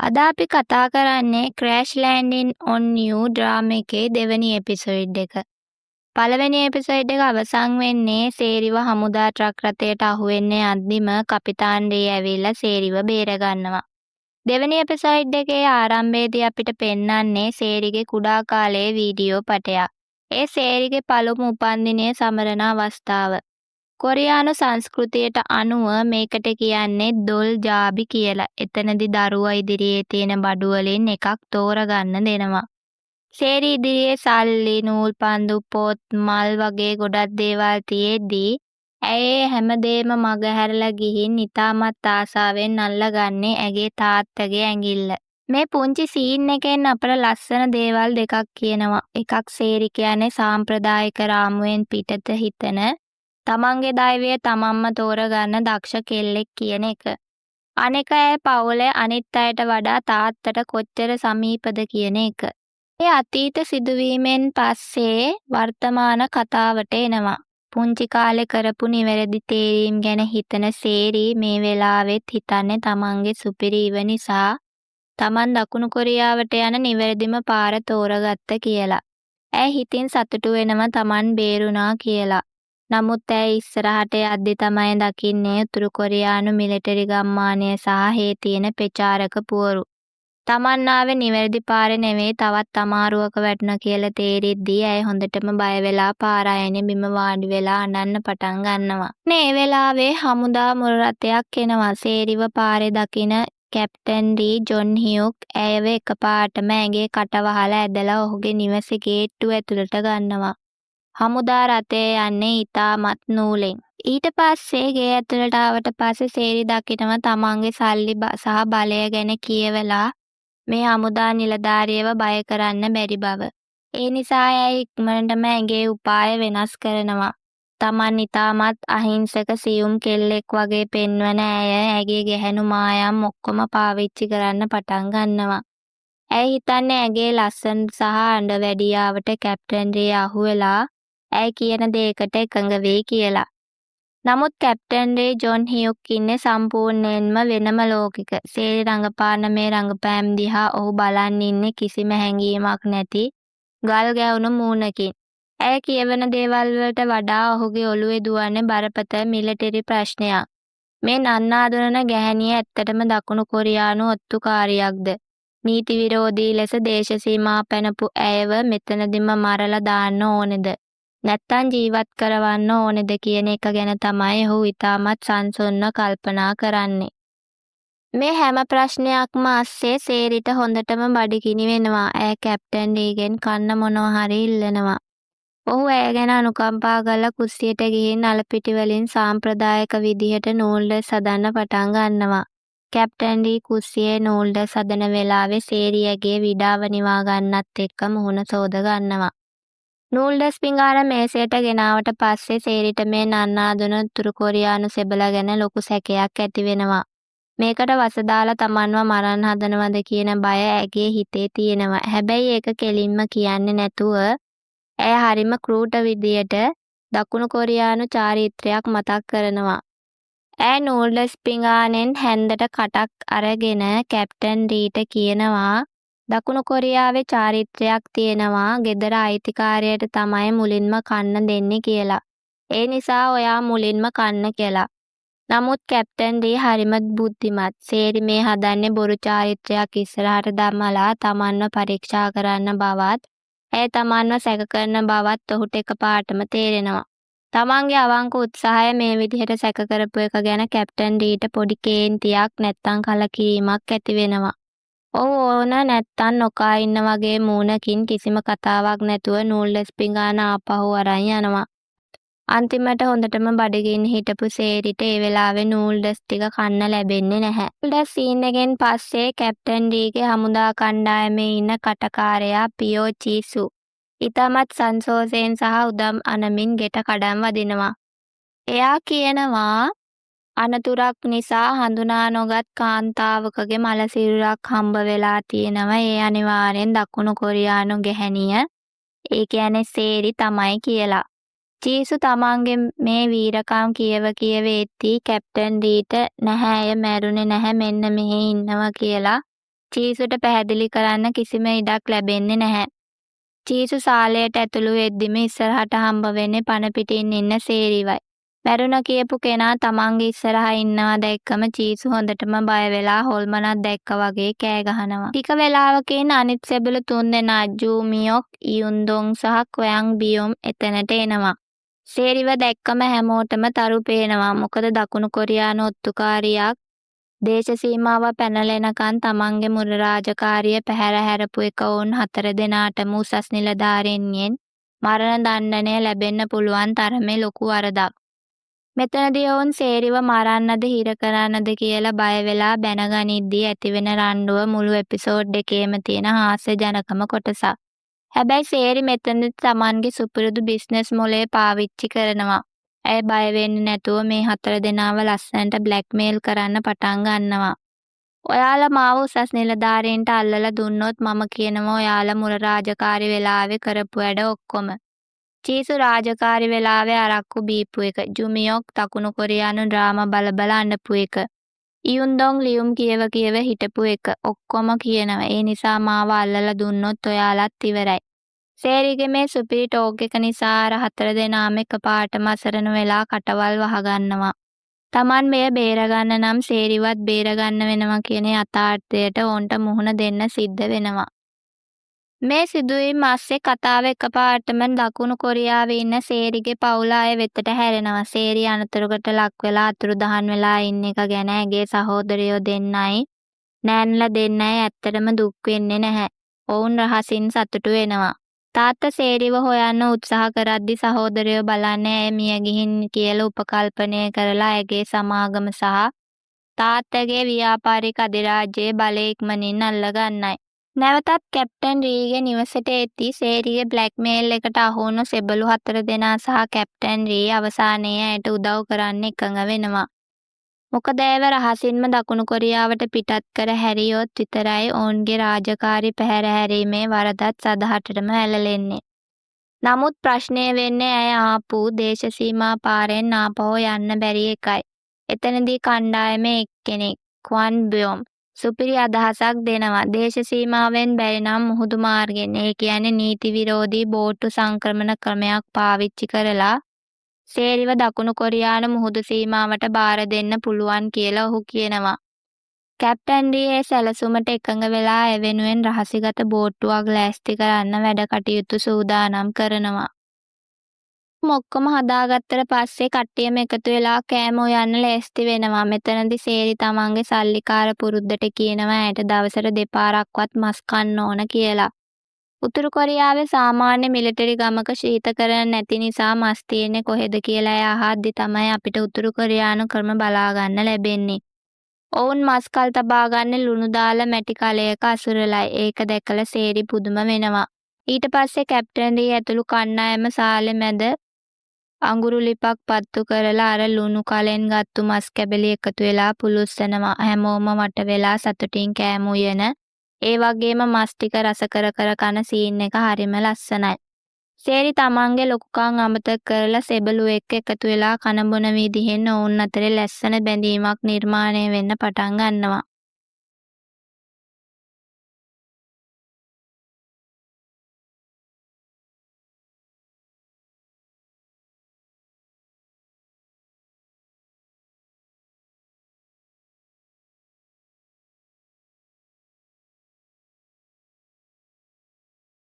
අද අපි කතා කරන්නේ crash landing on you drama එකේ දෙවෙනි එපිසෝඩ් එක. පළවෙනි එපිසෝඩ් එක අවසන් වෙන්නේ සේරිව හමුදා ට්‍රක් රථයට අහු වෙන්න යද්දිම කපිතාන් රී ඇවිල්ලා සේරිව බේරගන්නවා. දෙවෙනි එපිසෝඩ් එකේ ආරම්භයේදී අපිට පෙන්නන්නේ සේරිගේ කුඩා කාලයේ වීඩියෝ පටයක්. ඒ සේරිගේ පළමු උපන්දිනය සමරන අවස්ථාව. කොරියානු සංස්කෘතියට අනුව මේකට කියන්නේ දොල් ජාබි කියලා. එතනදි දරුවා ඉදිරියේ තියෙන බඩු වලින් එකක් තෝරගන්න දෙනවා. සේරි ඉදිරියේ සල්ලි, නූල් පන්දු, පොත්, මල් වගේ ගොඩක් දේවල් තියෙද්දි ඇය ඒ හැමදේම මගහැරලා ගිහින් ඉතාමත් ආසාවෙන් අල්ලගන්නේ ඇගේ තාත්තගේ ඇඟිල්ල. මේ පුංචි සීන් එකෙන් අපට ලස්සන දේවල් දෙකක් කියනවා. එකක්, සේරි කියන්නේ සාම්ප්‍රදායික රාමුවෙන් පිටත හිතන, තමන්ගේ දෛවය තමන්ම තෝරගන්න දක්ෂ කෙල්ලෙක් කියන එක. අනෙක, ඇය පවුලේ අනිත් අයට වඩා තාත්තට කොච්චර සමීපද කියන එක. ඒ අතීත සිදුවීමෙන් පස්සේ වර්තමාන කතාවට එනවා. පුංචි කාලේ කරපු නිවැරදි තේරීම් ගැන හිතන සේරි මේ වෙලාවෙත් හිතන්නේ තමන්ගේ සුපිරි ඉව නිසා තමන් දකුණු කොරියාවට යන නිවැරදිම පාර තෝරගත්ත කියලා. ඇය හිතින් සතුටු වෙනවා තමන් බේරුණා කියලා. නමුත් ඇය ඉස්සරහට යද්දි තමයි දකින්නේ උතුරු කොරියානු මිලිටරි ගම්මානය සහ ඒ තියෙන ප්‍රචාරක පුවරු. තමන් ආවේ නිවැරදි පාරේ නෙවෙයි, තවත් අමාරුවක වැටුණා කියලා තේරෙද්දී ඇය හොඳටම බය වෙලා පාර අයිනේ බිම වාඩි වෙලා අඬන්න පටන් ගන්නවා. මේ වෙලාවේ හමුදා මුර රථයක් එනවා. සේරිව පාරේ දකින කැප්ටන් රී ජොන් හියුක් ඇයව එකපාරටම ඇගේ කට වහලා ඇදලා ඔහුගේ නිවසේ ගේට්ටුව ඇතුළට ගන්නවා. හමුදා රථය යන්නේ ඉතාමත් නූලෙන්. ඊට පස්සේ ගේ ඇතුළට ආවට පස්සේ සේරි දකිනවා තමන්ගේ සල්ලි සහ බලය ගැන කියවලා මේ හමුදා නිලධාරියව බය කරන්න බැරි බව. ඒ නිසා ඇය ඉක්මනටම ඇගේ උපාය වෙනස් කරනවා. තමන් ඉතාමත් අහිංසක සියුම් කෙල්ලෙක් වගේ පෙන්වන ඇය ඇගේ ගැහැණු මායම් ඔක්කොම පාවිච්චි කරන්න පටන් ගන්නවා. ඇය හිතන්නේ ඇගේ ලස්සන සහ අඬ වැඩියාවට කැප්ටන් රී අහුවෙලා ඇය කියන දේකට එකඟ වෙයි කියලා. නමුත් කැප්ටන් රී ජොන් හියුක් ඉන්නේ සම්පූර්ණයෙන්ම වෙනම ලෝකෙක. සේරි රඟපාන මේ රඟපෑම් දිහා ඔහු බලන් ඉන්නේ කිසිම හැඟීමක් නැති ගල් ගැහුණු මූණකින්. ඇය කියවන දේවල් වලට වඩා ඔහුගේ ඔළුවේ දුවන්නේ බරපතල මිලිටරි ප්‍රශ්නයක්. මේ නන්නාඳුනන ගැහැණිය ඇත්තටම දකුණු කොරියානු ඔත්තුකාරියක්ද? නීති විරෝධී ලෙස දේශ සීමා පැනපු ඇයව මෙතනදිම මරලා දාන්න ඕනේද? නැත්තං ජීවත් කරවන්න ඕනේද කියන එක ගැන තමයි ඔහු ඉතාමත් සංසුන්ව කල්පනා කරන්නේ. මේ හැම ප්‍රශ්නයක්ම අස්සේ සේරිට හොඳටම බඩගිනි වෙනවා. ඇය කැප්ටන් රීගෙන් කන්න මොනවා හරි ඉල්ලනවා. ඔහු ඇය ගැන අනුකම්පා කරලා කුස්සියට ගිහින් අල පිටි වලින් සාම්ප්‍රදායික විදිහට නූඩ්ල්ස් හදන්න පටන් ගන්නවා. කැප්ටන් රී කුස්සියේ නූඩ්ල්ස් හදන වෙලාවේ සේරි ඇගේ විඩාව නිවා ගන්නත් එක්ක මුහුණ සෝද ගන්නවා. නූඩ්ල්ස් පිඟාන මේසයට ගෙනාවට පස්සේ සේරිට මේ නන්නාඳුන උතුරු කොරියානු සෙබලා ගැන ලොකු සැකයක් ඇති වෙනවා. මේකට වස දාලා තමන්ව මරන්න හදනවද කියන බය ඇගේ හිතේ තියෙනවා. හැබැයි ඒක කෙලින්ම කියන්නේ නැතුව ඇය හරිම ක්‍රූර විදියට දකුණු කොරියානු චාරිත්‍රයක් මතක් කරනවා. ඈ නූඩ්ල්ස් පිඟානෙන් හැන්දට කටක් අරගෙන කැප්ටන් රීට කියනවා, දකුණු කොරියාවේ චාරිත්‍රයක් තියෙනවා, ගෙදර අයිතිකාරයට තමයි මුලින්ම කන්න දෙන්නේ කියලා. ඒ නිසා ඔයා මුලින්ම කන්න කියලා. නමුත් කැප්ටන් රී හරිම බුද්ධිමත්. සේරි මේ හදන්නේ බොරු චාරිත්‍රයක් ඉස්සරහට දමලා තමන්ව පරීක්ෂා කරන්න බවත්, ඇය තමන්ව සැක කරන බවත් ඔහුට එකපාරටම තේරෙනවා. තමන්ගේ අවංක උත්සාහය මේ විදිහට සැක කරපු එක ගැන කැප්ටන් රීට පොඩි කේන්තියක් නැත්තං කලකිරීමක් ඇති වෙනවා. ඔහු ඕන නැත්තං නොකා ඉන්න වගේ මූණකින් කිසිම කතාවක් නැතුව නූඩ්ල්ස් පිඟාන ආපහු අරන් යනවා. අන්තිමට හොඳටම බඩගින්න හිටපු සේරිට ඒ වෙලාවේ නූඩ්ල්ස් ටික කන්න ලැබෙන්නේ නැහැ. නූඩ්ල්ස් සීන් එකෙන් පස්සේ කැප්ටන් රීගේ හමුදා කණ්ඩායමේ ඉන්න කටකාරයා පියෝ චීසු ඉතාමත් සන්තෝෂයෙන් සහ උදම් අනමින් ගෙට කඩන් වදිනවා. එයා කියනවා අනතුරක් නිසා හඳුනා නොගත් කාන්තාවකගේ මළ සිරුරක් හම්බ වෙලා තියෙනවා. ඒ අනිවාර්යෙන් දකුණු කොරියානු ගැහැණිය, ඒ කියන්නේ සේරි තමයි කියලා. චීසු තමන්ගේ මේ වීරකම් කියව කියව එද්දී කැප්ටන් රීට නැහැ, ඇය මැරුණේ නැහැ, මෙන්න මෙහෙ ඉන්නවා කියලා චීසුට පැහැදිලි කරන්න කිසිම ඉඩක් ලැබෙන්නේ නැහැ. චීසු සාලයට ඇතුළු වෙද්දිම ඉස්සරහට හම්බ වෙන්නේ පණ පිටින් ඉන්න සේරිවයි. මැරුණ කියපු කෙනා තමන්ගේ ඉස්සරහා ඉන්නවා දැක්කම චීසු හොඳටම බය වෙලා හොල්මනක් දැක්ක වගේ කෑ ගහනවා. ටික වෙලාවකින් අනිත් සෙබළු තුන්දෙනා ජූමියොක්, ඉයුන්දොං සහ ක්වයන් බියොම් එතනට එනවා. සේරිව දැක්කම හැමෝටම තරු පේනවා. මොකද දකුණු කොරියානු ඔත්තුකාරියක් දේශ සීමාව පැනලා එනකන් තමන්ගේ මුර රාජකාරිය පැහැර හැරපු එක ඔවුන් හතර දෙනාටම උසස් නිලධාරීන්ගෙන් මරණ දණ්ඩනය ලැබෙන්න පුළුවන් තරමේ ලොකු වරදක්. මෙතනදී ඔවුන් සේරිව මරන්නද හිර කරන්නද කියලා බය වෙලා බැන ගනිද්දී ඇතිවෙන රණ්ඩුව මුළු එපිසෝඩ් එකේම තියෙන හාස්‍යජනකම කොටසක්. හැබැයි සේරි මෙතනදි තමන්ගේ සුපුරුදු බිස්නස් මොලේ පාවිච්චි කරනවා. ඇය බය වෙන්නේ නැතුව මේ හතර දෙනාව ලස්සනට බ්ලැක්මේල් කරන්න පටන් ගන්නවා. ඔයාලා මාව උසස් නිලධාරීන්ට අල්ලලා දුන්නොත් මම කියනවා ඔයාලා මුර රාජකාරි වෙලාවේ කරපු වැඩ ඔක්කොම. චීසු රාජකාරි වෙලාවේ අරක්කු බීපු එක. ජුමියොක් දකුණු කොරියානු ඩ්‍රාමා බල බල අඬපු එක. ඉයුන්දොං ලියුම් කියව කියව හිටපු එක. ඔක්කොම කියනවා. ඒ නිසා මාව අල්ලලා දුන්නොත් ඔයාලත් ඉවරයි. සේරිගේ මේ සුපිරි ටෝක් එක නිසා අර හතර දෙනාම එකපාරටම අසරණ වෙලා කටවල් වහගන්නවා. තමන් මෙය බේරගන්න නම් සේරිවත් බේරගන්න වෙනවා කියන යථාර්ථයට ඔවුන්ට මුහුණ දෙන්න සිද්ධ වෙනවා. මේ සිදුවීම් අස්සේ කතාව එකපාරටම දකුණු කොරියාවේ ඉන්න සේරිගේ පවුල අය වෙතට හැරෙනවා. සේරි අනතුරකට ලක් වෙලා අතුරුදහන් වෙලා ඉන්න එක ගැන ඇගේ සහෝදරයෝ දෙන්නයි නෑනලා දෙන්නයි ඇත්තටම දුක් වෙන්නේ නැහැ. ඔවුන් රහසින් සතුටු වෙනවා. තාත්තා සේරිව හොයන්න උත්සාහ කරද්දි සහෝදරයෝ බලන්නේ ඇය මිය ගිහින් කියලා උපකල්පනය කරලා ඇගේ සමාගම සහ තාත්තගේ ව්‍යාපාරික අධිරාජ්‍යයේ බලය ඉක්මනින් අල්ලගන්නයි. නැවතත් කැප්ටන් රීගේ නිවසට එද්දි සේරිගේ බ්ලැක්මේල් එකට අහුවුණු සෙබළු හතර දෙනා සහ කැප්ටන් රී අවසානයේ ඇයට උදව් කරන්න එකඟ වෙනවා. මොකද ඇයව රහසින්ම දකුණු කොරියාවට පිටත් කර හැරියොත් විතරයි ඔවුන්ගේ රාජකාරි පැහැර හැරීමේ වරදත් සදහටම වැළලෙන්නේ. නමුත් ප්‍රශ්නය වෙන්නේ ඇය ආපු දේශසීමා පාරෙන් ආපහු යන්න බැරි එකයි. එතනදී කණ්ඩායමේ එක්කෙනෙක් ක්වන් බියොම් සුපිරි අදහසක් දෙනවා. දේශ සීමාවෙන් බැරි නම් මුහුදු මාර්ගෙන්, ඒ කියන්නේ නීති විරෝධී බෝට්ටු සංක්‍රමණ ක්‍රමයක් පාවිච්චි කරලා සේරිව දකුණු කොරියානු මුහුදු සීමාවට බාර දෙන්න පුළුවන් කියලා ඔහු කියනවා. කැප්ටන් රී ඒ සැලසුමට එකඟ වෙලා ඒ වෙනුවෙන් රහසිගත බෝට්ටුවක් ලෑස්ති කරන්න වැඩ කටයුතු සූදානම් කරනවා. ඔක්කොම හදාගත්තට පස්සේ කට්ටියම එකතු වෙලා කෑම උයන්න ලෑස්ති වෙනවා. මෙතනදි සේරි තමන්ගේ සල්ලිකාර පුරුද්දට කියනවා ඇයට දවසට දෙපාරක්වත් මස් කන්න ඕන කියලා. උතුරු කොරියාවේ සාමාන්‍ය මිලිටරි ගමක ශීතකරණ නැති නිසා මස් තියෙන්නේ කොහෙද කියලා ඇය අහද්දි තමයි අපිට උතුරු කොරියානු ක්‍රම බලා ගන්න ලැබෙන්නේ. ඔවුන් මස් කල් තබා ගන්නේ ලුණු දාලා මැටි කලයක අසුරලයි. ඒක දැකලා සේරි පුදුම වෙනවා. ඊට පස්සේ කැප්ටන් රී ඇතුළු කණ්ඩායම සාලේ මැද අඟුරු ලිපක් පත්තු කරලා අර ලුණු කලෙන් ගත්තු මස් කැබලි එකතු වෙලා පුළුස්සනවා. හැමෝම වට වෙලා සතුටින් කෑම උයන, ඒ වගේම මස් ටික රස කර කර කන සීන් එක හරිම ලස්සනයි. සේරි තමන්ගේ ලොකුකම් අමතක කරලා සෙබළු එක්ක එකතු වෙලා කන බොන විදිහෙන් ඔවුන් අතරේ ලස්සන බැඳීමක් නිර්මාණය වෙන්න පටන් ගන්නවා.